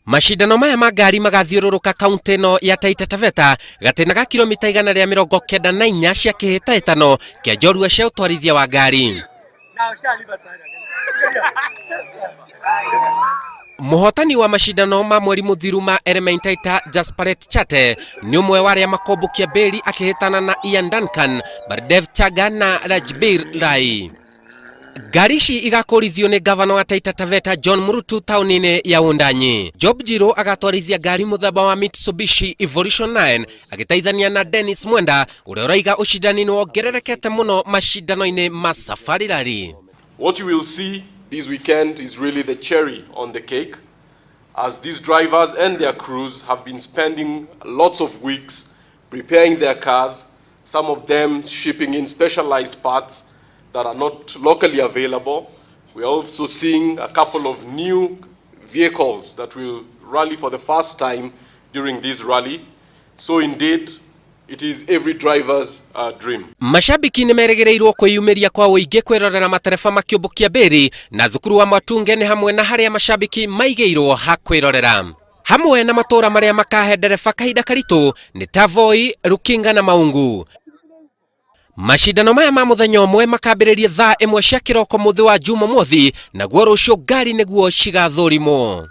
Macindano maya ma ngari magathiũrũrũka kaunti ĩno ya Taita Taveta gatĩna ga kilomita 194 cia kĩhĩtahĩtano kĩa njorua cia ũtwarithia wa ngari. Mũhotani wa macindano ma mweri mũthiru ma Elementaita Jasparet Chate nĩ ũmwe wa arĩa makombũkia mbĩri akĩhĩtana na Ian Duncan, Bardev Chaga na Rajbir Rai. Ngari ici igakũrithio nĩ gavana wa Taita Taveta John Murutu taũni-inĩ ya Wundanyi. Job Njiru agatwarithia ngari mũthemba wa Mitsubishi Evolution 9 agĩteithania na Dennis Mwenda ũrĩa ũraiga ũcindani nĩ wongererekete mũno macindano-inĩ ma Safari Rally. What you will see this weekend is really the cherry on the cake, as these drivers and their crews have been spending lots of weeks preparing their cars, some of them shipping in specialized parts that are not locally available. We are also seeing a couple of new vehicles that will rally for the first time during this rally. So indeed, it is every driver's dream. Mashabiki nĩ merĩgĩrĩirwo kwĩyumĩria kwa ũingĩ kwĩrorera matereba makĩũmbũkia mbĩri na thukuru wa Mwatunge nĩ hamwe na harĩa mashabiki maigĩirwo ha kwĩrorera. Hamwe na matũũra marĩa makahe ndereba kahinda karitũ nĩ Tavoi, Rukinga na Maungu. Macindano maya ma mũthenya ũmwe makambĩrĩria thaa 1 cia kĩroko mũthĩ wa Jumamothi, naguo rũciũ ngari nĩguo cigathũrimwo.